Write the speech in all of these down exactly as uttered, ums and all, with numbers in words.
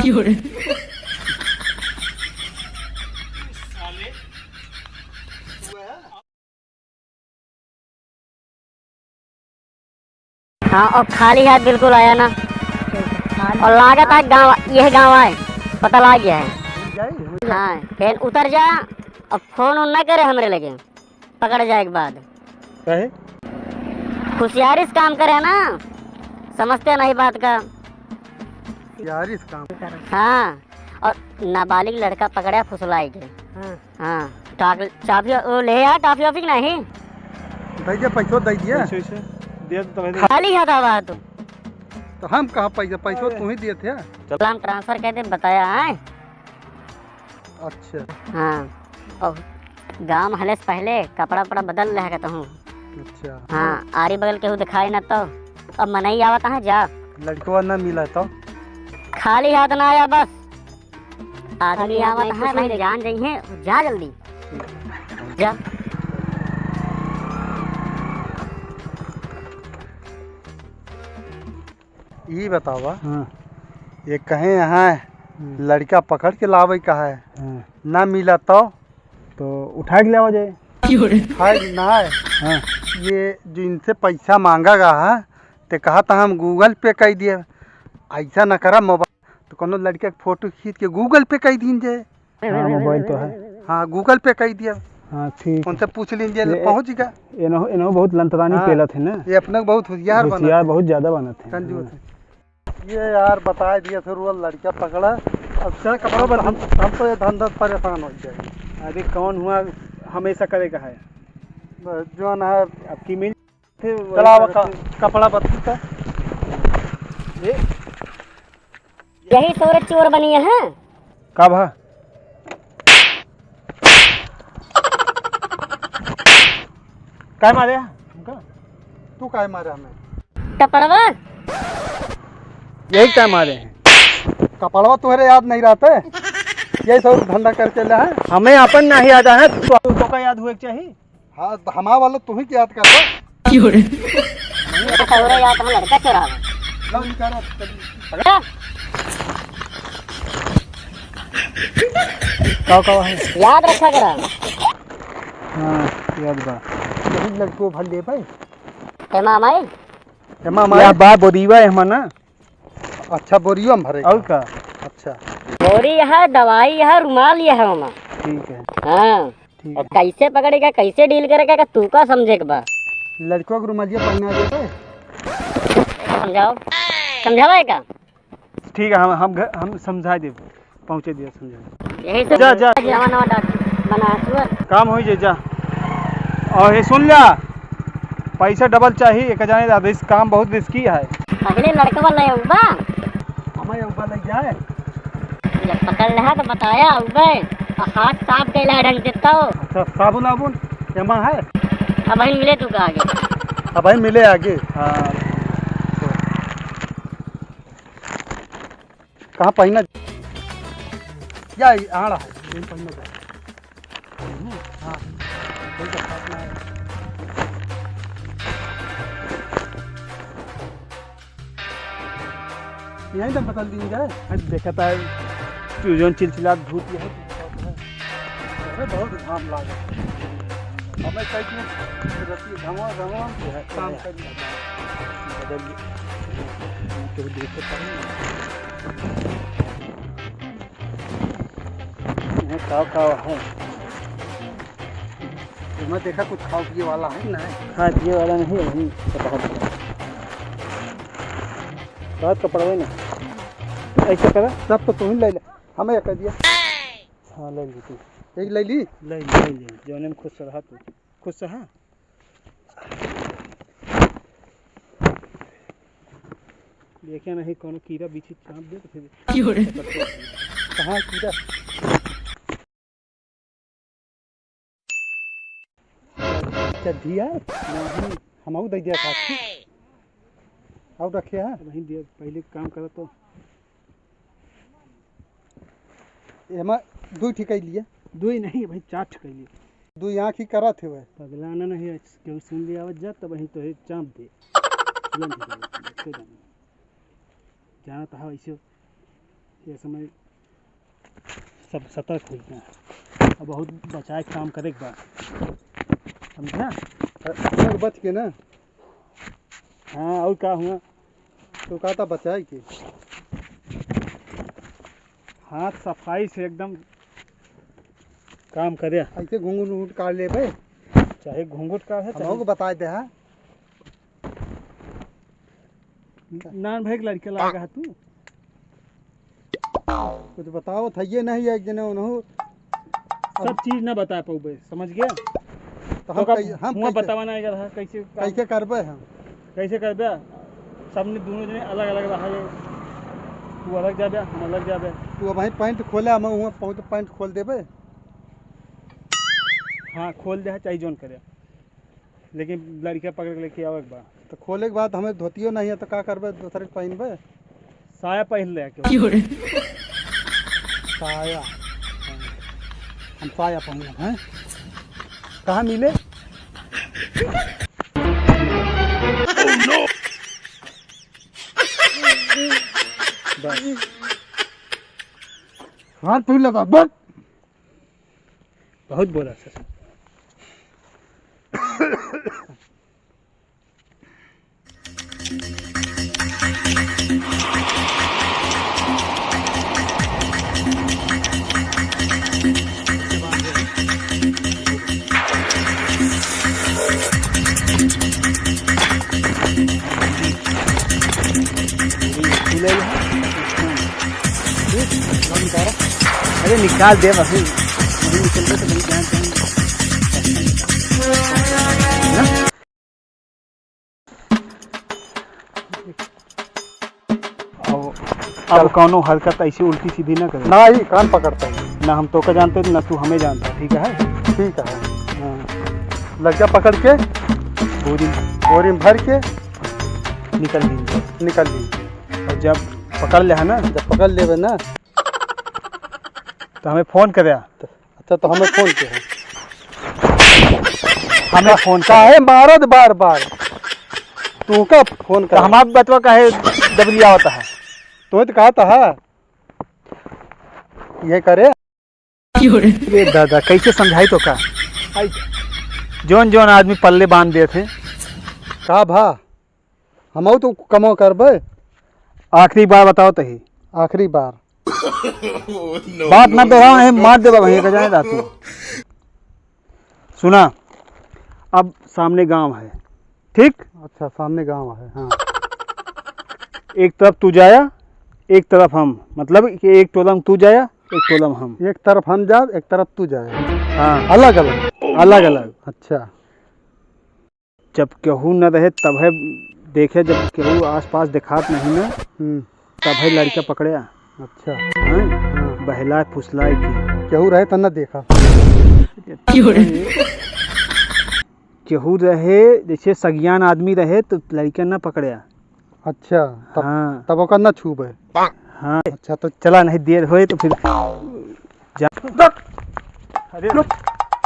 क्यों रे? हाँ, और खाली हाथ बिल्कुल आया ना। और लागत है गाँव, यह गाँव आए, पता लाग गया है। हाँ, फिर उतर जा, अब फोन उन ना करे हमरे लगे, पकड़ जाए के बाद। काहे? होशियारी से काम करे ना, समझते नहीं बात का। होशियारी से काम। हाँ, और नाबालिग लड़का पकड़ा फुसलाई के। हाँ। हाँ, टाक-, चाबी, ओ, ले आ, टाफी वाफी की नहीं? दे दिया, पैसो दे दिया। पैसे, पैसे दिया तो तभी दे। खाली हाथ आवा तू। तो हम कहाँ पैसा, पैसो अरे। तू ही दिए थे। चल। हम ट्रांसफर कर दे, बताया है। अच्छा। हाँ, और गाँव हले से पहले कपड़ा उपड़ा बदल रहे कहता हूँ। अच्छा। हाँ, आरी बगल केहू दिखाई ना तो। अब मनई आवत है, जा। लड़कवा ना मिला तो। खाली हाथ ना आया बस। आदमी आवत है, भाई जान जाइए, जा जल्दी। जा। ई बतावा, हाँ। ये कहे यहाँ हम्म। लड़का पकड़ के लावे का है, हाँ। ना मिला तो? तो उठा के लावा जाए। उठा के ना है। हाँ। ये जो इनसे पैसा मांगा गा है, ते कहा था हम Google Pay कर दिए, ऐसा न करा मोबाइल। तो कोनो लड़के के फोटो खींच के Google Pay कर दीन जे। हाँ, मोबाइल तो है। हाँ, Google Pay कर दिया। हाँ, ठीक। उनसे पूछ लीन जे, ये पहुँच गया। इन्हों, इन्हों बहुत लंतरानी हाँ, पेलत है ना। ये अपने को बहुत होशियार बनत होशियार है। बहुत ज्यादा बनत है। कंजूस हाँ। है। ये यार बताए दिया फिर वो लड़का पकड़ा। अब क्या कपड़ा बदल? हम, हम तो ये धंधा से परेशान हो जाए। अरे कौन हुआ हमेशा करेगा है? बस जो ना है। अब की मिल फिर चला, वो क-, कपड़ा बदली का। ये यही सूरज चोर बनी है। का भा? काय मारे हमका? तू काय मारे हमें? टपड़वा। यही काय मारे हैं? कपड़वा तुहरे याद नहीं रहते? यही सब धंधा करके ले हैं? हमें अपन नहीं याद है, तो, तो का याद हुए के चाहिए? हाँ, तो हमारा वाला तू ही याद कर लो। क्यों रे? ये तो सौरा याद हम लड़का चोरावे। लो, निकालो, चलिए। पकड़ा? का, का है? याद रखा करा। हाँ, याद बा। यही लड़को भर ले भाई। एमा माई? एमा माई? या बा बोरीवा एमा ना? अच्छा, बोरियो में भरे और का? का? अच्छा। बोरी है, दवाई है, रुमाल ये है ओमा। ठीक है। हाँ। ठीक अब है। कैसे पकड़ेगा, कैसे डील करेगा, का तू का समझे के बा? लड़कों के रुमालिया पहना देते। समझाओ, समझावा है का? ठीक है, हम, हम घर, हम समझा देब, पहुँचे दिया समझा। यही से जा, जा। नवा, नवा डॉक्टर बना है, सुअर। काम हो जाए, जा। और ये सुन ला, पैसा डबल चाहिए, एक जाने ज्यादा, इस काम बहुत रिस्की है। पहले लड़कवा ले आऊं बा। हमें ऊपर ले जाए। जब पकड़ लेहा तो बताया उबे, और हाथ साफ कैला ढंग से तो। अच्छा, साबुन वाबुन एमा है? अब वहीं मिले तू का आगे। अब वहीं मिले आगे। हाँ। कहाँ पहिना? या, ई आड़ा है, यही पहिना जाए। हाँ, कोई तो बात ना है। यहीं तक बदल दी जाए। अरे देखा था, तू जौन चिलचिलात भूत ये है। अरे बहुत घाम लागे। हमें कहीं रस्सी घामा, घामा काम कर लिया। बदल लिया। तो देख सकता हूँ। यहाँ का, का है? एमा देखा कुछ खाओ पिए वाला है कि नहीं? खाए पिए वाला नहीं है, वहीं पता है। रात का पड़वे ना। ऐसा करा। सब तो तुम ही ले ले। हमें एक दिया। हाँ, ले ली तू। एक ले ली? ले ली, ले ली। जौने में खुश रहा तू। खुश रहा। देखे नहीं, कोनो कीड़ा बिच्छी चाप दे तो फिर क्यों रे? कहाँ कीड़ा? चड्ढी है? नहीं, हमहू दे दिया था। और रखे हैं? वहीं दिया, पहले काम करा तो। एमा दुई ठे कइ लिए। दुई नहीं भाई, चार ठे कइ लिए। दुई आँखी करत हवे। पगला ना नहीं, केहू सुन लिया आवत जा, तब वहीं तो चाप दे। तुरंत ही दे, दे, दे। जाना तो है वैसे। ये समय सब सतर्क होइ गया। अब बहुत बचाए के काम करे के बा, समझा? अ-, अगर बच के ना। हाँ, और का हुआ? तो का था बचाए के? हाथ सफाई से एकदम काम करे। ऐसे घूंघट घूंघट काढ़ लेबे। चाहे घूंघट काढ़े, हमहू चाहे को बताए दे, हाँ। नान भाई के लड़के लागा है तू। कुछ बताओ, थइये नहीं एक जने उन्हों। सब चीज ना बता पाउबे, समझ गया? तो तो हम का कैसे, हम मुँह कैसे, बतावा ना अगर, हाँ, कैसे काम कैसे करबे हम? कैसे करबे? सबने दोनों जने अलग अलग रहा है, तू अलग जाबे, हम अलग जाबे। तू अब वहीं पैंट खोले, हम हुआं पहुँच पैंट खोल देबे। हाँ, खोल दे, चाहे जौन करे। लेकिन लड़का पकड़ के लेके आवे के बा। तो खोले के बाद हमें धोतियो नहीं है, तो का करबे? दूसरे के पहनबे? साया पहन ले आके। क्यों रे? साया। हम साया पहनब, हैं? कहाँ मिले? बस। हाथ पहन लगा, बस। बहुत बोला सर। अरे निकाल दे बस, नहीं निकल रहे तो नहीं जान पाएंगे। अब, अब कौनो हरकत ऐसी उल्टी सीधी ना करे। ना, ये कान पकड़ता है। ना हम तो का जानते, ना तू हमें जानता, ठीक है? ठीक है। हाँ। लग जा पकड़ के। बोरी। बोरी में भर के। निकल ली। निकल ली। और जब पकड़ ले है ना, जब पकड़ लेबे ना, तो हमें फोन करे। अच्छा, तो हमें फोन के है। हमें फोन का-, काहे मारत बार बार? तू का फोन तो कर? हमार बतवा काहे दबलिया होता है? तू तो कहा था ये करे। ये दादा, कैसे समझाई तो का? आई, जौन जौन आदमी पल्ले बांध देत हैं। का भा? हमहू तो कमो करबे। आखिरी बार बताओ तही। आखिरी बार। बात ना दोहराओ, नहीं मार देबा भैया का, जाने दा तू। सुना, अब सामने गांव है, ठीक? अच्छा, सामने गांव है, हाँ। एक तरफ तू जाया, एक तरफ हम, मतलब कि एक टोला में तू जाया, एक टोला में हम। एक तरफ हम जाब, एक तरफ तू जाया। हाँ। अलग अलग? अलग अलग। अच्छा। जब केहू न रहे तभे देखे, जब केहू आसपास देखात नहीं ना, हम्म। तभे लड़का पकड़े। अच्छा। हाँ? हाँ। बहलाए फुसलाए के। केहू रहे त न देखा। केहू रहे, जैसे सगियान आदमी रहे तो लड़का न पकड़े। अच्छा, तब, हाँ। तब ओकर न छूबे। हाँ। अच्छा, तो चला, नहीं देर होए तो फिर जा। अरे,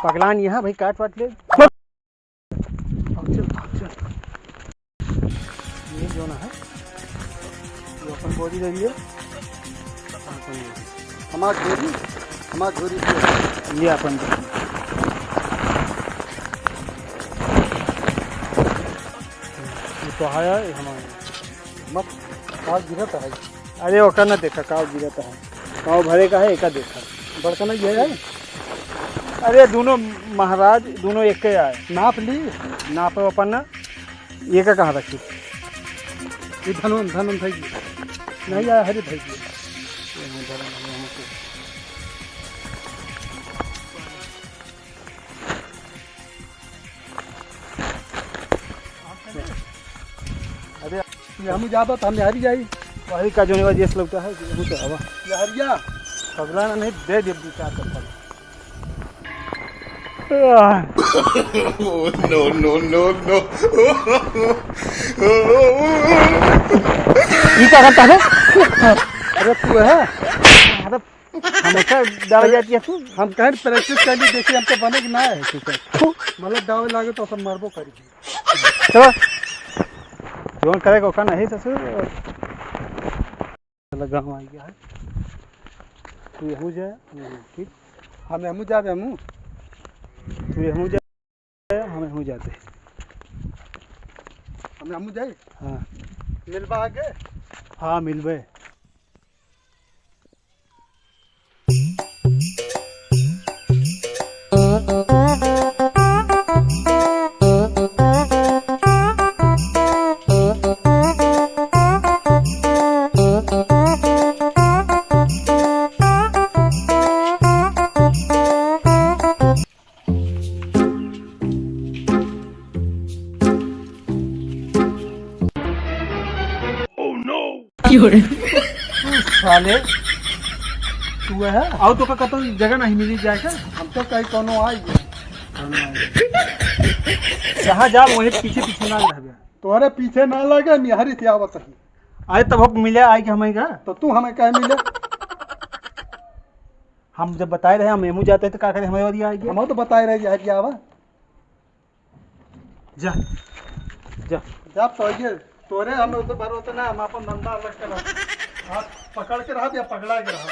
पगलान यहाँ भाई काट वाट ले। अब चल, अब चल। ये जो ना है, ये अपन बोरी ले लिए। हमार झोरी, हमार झोरी दिए। ये अपन बोरी। ये तो है, ये हमारे। मत, काव गिरत है। अरे, ओकर ना देखा, काव गिरत है। काव भरे का है, एका देखा। बड़का ना ये है? अरे, दोनों महाराज, दोनों एक के आए। नाप ली? नाप अपन ना, ये का कहाँ रखी? ये धन, धन भाई जी। नहीं आया, हरे भाई जी। ये धन, धन, धन, धन। अरे, ये हम जाबा तो हम यारी जाई। वही का जोने वजह से लगता है कि हमहू तो आवा। यारिया। पगला ना नहीं, दे दे दो चार चप्पल। Oh, no, no, no, no। ये क्या करता है? अरे तू है? अरे हमेशा डर जाती है तू। हम कहें practice कर ली, देखिए हमसे बने कि ना है। ठीक है। मतलब दावे लागे तो सब मरबो करी। चलो, जोन करे को का नहीं ससुर। चलो, गाँव आ गया है। तू यहूँ जा, ठीक? हम यहूँ जाबे, हमू। तू यहूँ जा, हम यहूँ जाते। हम यहूँ जाए? हाँ। मिलबा आगे? हाँ, मिलबे। साले, तू है? आओ, तोका कतौ जगह नहीं मिली जाए का? हम तो कहीं कोनो आई गए। जहाँ जाब, वहीं पीछे पीछे ना रहबे। तोहरे पीछे ना लगे, निहारी से आवत ही। अरे, तब हम मिले आई के हमें का? तो तू हमें कहे मिले? हम जब बताए रहे, हम एमू जाते तो का करे, हमें और आई गया। हम तो बताए रहे, जा, जा, आवा। जा, जा। जा, तो ये तोरे हम तो भरोसा ना, हम अपन धंधा अलग करा। हाथ पकड़ के रहा या पकड़ा के रहा।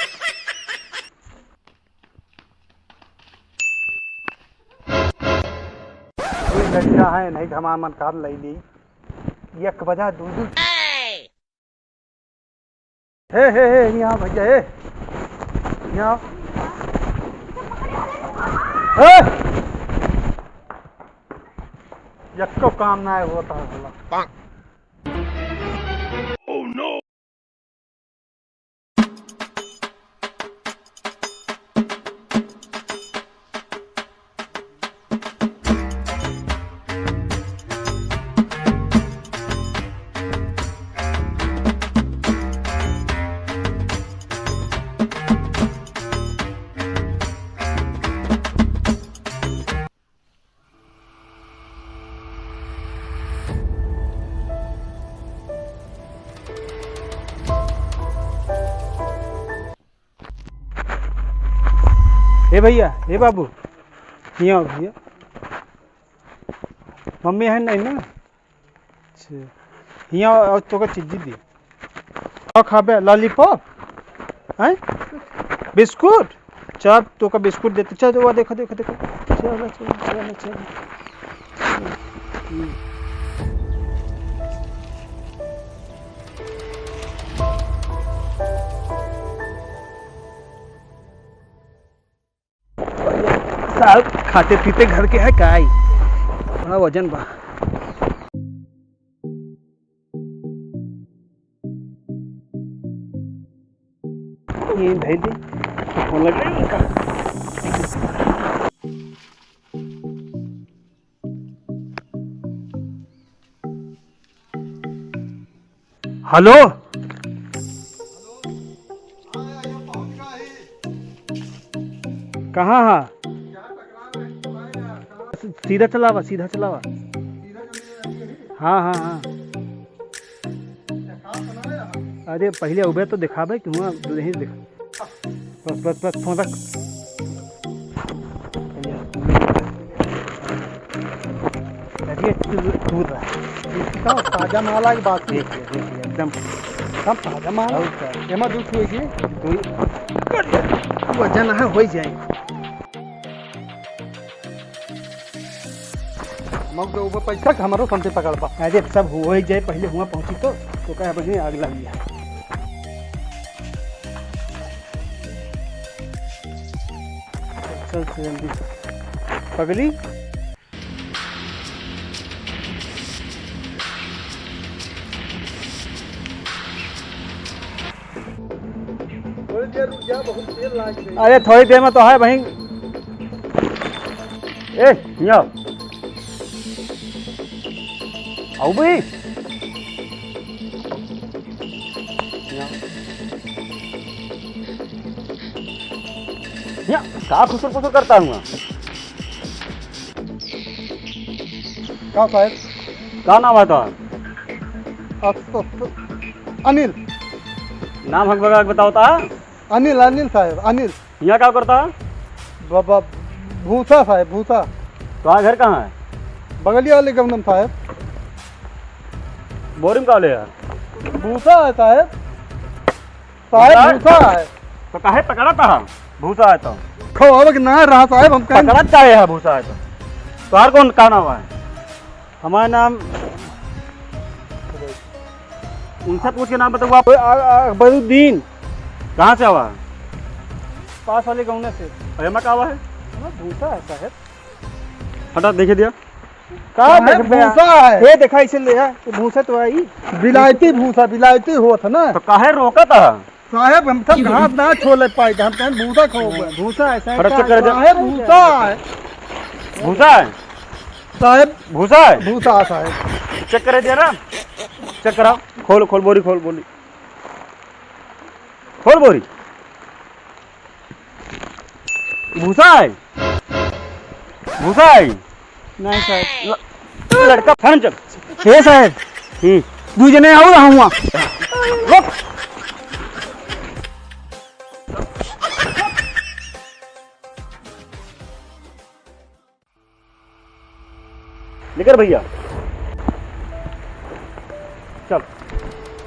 कोई लड़का है नहीं, घमा मन काम लई ली। एक बजा दू दू। हे, हे, हे, यहाँ भैया, हे। यहाँ। हे! यक्को काम ना है, होता है भला। ए भैया, ए बाबू, हियाँ आओ भैया। मम्मी है नहीं ना? अच्छा, हियाँ आओ, तोका चीजी दी। का खाबे? लॉलीपॉप? हैं? बिस्कुट? चल, तोका बिस्कुट देते। चल, वो देखो, देखो, देखो। चलो, चलो, चलो, चलो। साहब, खाते पीते घर के है काई? बड़ा वजन बा। ये धइ दे, तो फोन लग रहा है उनका। हेलो, कहाँ हा? सीधा चलावा, सीधा चलावा। हाँ, हाँ, हाँ। अरे, पहिले उबे तो देखाबे कि हुआँ दूर ही देख। बस, बस, बस, फोन रख। अरे, तू, तू रह। इसका ताजा माल आइल बाकी। देख ले, देख ले, एकदम। सब ताजा माल। और क्या? एमा दू ठो है कि? दू ही। वजन है, हो जाए। मग तो ऊपर पैसा के हमारो संते पकड़ बा। अरे, सब हो ही जाए, पहिले हुआँ पहुँची तो, तो कहे बजे आग लग गया। चल, चल जल्दी। पगली। थोड़ी देर रुक जा, बहुत देर लाग गई। अरे, थोड़ी देर में तो है भाई। ए, हियाँ। आओ भाई। हियाँ। हियाँ, का खुसुर फुसुर करता हुआ? का साहेब? का नाम है तोहार? अस-, अस-, अनिल। नाम हक बगा के बताओ ता? अनिल, अनिल साहेब, अनिल। हियाँ का करता? ब-, ब-, भूसा साहेब, भूसा। तोहार घर कहाँ है? बगलिया वाले गमनम साहेब। बोरिम का ले है? भूसा है साहेब। साहेब, भूसा? भूसा है। तो काहे पकड़त ह भूसा है तो? खवावे के ना रहा साहेब, हम कहेन पकड़त काहे ह भूसा है तो? तोहार कौन, का नाम है? हमार नाम उनसे पूछ के नाम बताओ आप। अ-, अ-, अकबरुद्दीन। कहाँ से आवा है? पास वाले गाँव से। और एमा का आवा है? एमा भूसा है साहेब। हटा, देखे दिया। का साहेब, देख बे? भूसा है। ये देखा, इसे ले आ, ये भूसा तो आई। बिलायती भूसा, बिलायती होत है ना। तो काहे रोकत ह? साहेब, हम सब घास ना छोले पाई, हम कहेन भूसा खाओ बे। भूसा है साहेब, हटा, चेक कर दे। साहेब, भूसा है। भूसा है? साहेब, भूसा है? भूसा है साहेब। चेक करे दिया ना, चेक कराओ। खोल, खोल बोरी, खोल बोरी, खोल बोरी। भूसा है? भूसा है? नहीं साहेब। ल-, लड़का फैन चल। हे साहेब, हम्म। दू जने आऊ रहा हुआ। रुक। निकर भैया। चल।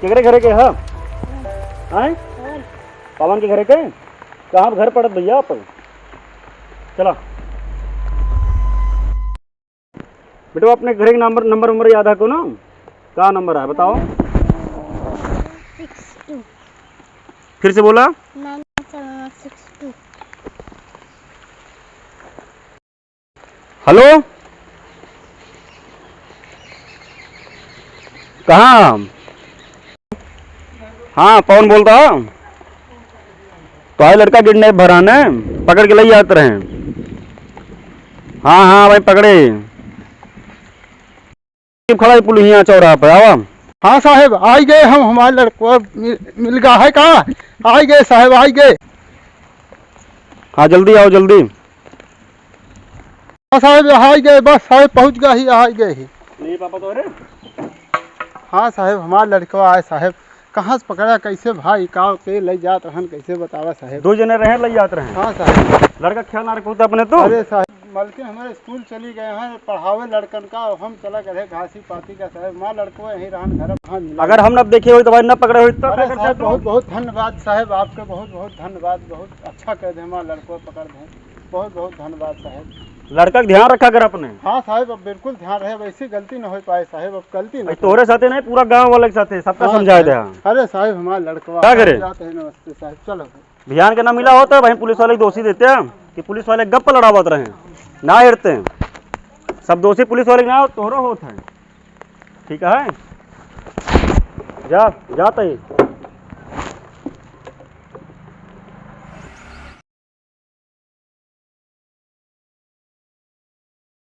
केकरे घरे के ह? आए? पावन के घरे के? कहाँ घर पड़त भैया आप? चला। बेटवा, अपने घरे के नंबर, नंबर, नंबर याद है कोनो? का नंबर है, बताओ। Six two. फिर से बोला। Nine seven six two. Hello, कहाँ? हाँ, कौन बोलता? तो आए लड़का किडनैप भराने, पकड़ के ले जात रहे। हाँ, हाँ, भाई पकड़े। खड़ा है पुलिस यहाँ चौराहा पे, आवा। हाँ साहेब, आई गए हम, हमारे लड़को मिल, मिल गया है का? आई गए साहेब, आई गए। हाँ, जल्दी आओ, जल्दी। हाँ साहेब, आई गए, बस साहेब पहुँच गया ही, आई गए ही। नहीं पापा तो रे। हाँ साहेब, हमार लड़कवा आए साहेब, कहाँ से पकड़ा, कैसे भाई, का के ले जात रहन, कैसे बतावा साहेब? दो जने रहे, ले जात रहे। हाँ साहेब। लड़का ख्याल ना रखो तो अपने तू। अरे साहेब, मलकिन हमारे स्कूल चली गए हैं पढ़ावे लड़कन का, और हम चला गए घासी पाती का साहेब। हमार लड़कवा यहीं रहन घर, हाँ, मिला। अगर हम न देखे होई तो भाई न पकड़े होई तो अरे का करते साहेब, तू? बहुत बहुत धन्यवाद साहेब, आपके बहुत बहुत धन्यवाद, बहुत अच्छा कह दे, हमार लड़कवा पकड़ दे। बहुत बहुत धन्यवाद साहेब। लड़का के ध्यान रखा कर अपने। हाँ साहेब, अब बिल्कुल ध्यान रहे, अब ऐसी गलती न हो पाए साहेब, अब गलती न भाई, हो। तोहरे साथे नहीं, पूरा गांव वाले के साथे, सबका हाँ समझाए दे साहेब। हाँ। अरे साहेब, हमारा लड़कवा का करे? जाते हैं, नमस्ते साहेब, चलो। ध्यान के ना मिला होता, वहीं पुलिस वाले के दोषी देते हैं कि पुलिस वाले गप लड़ावत रहे, ना हेरते हैं। सब दोषी पुलिस वाले के ना, तोहरो होत है। ठीक है, जा, जा तई।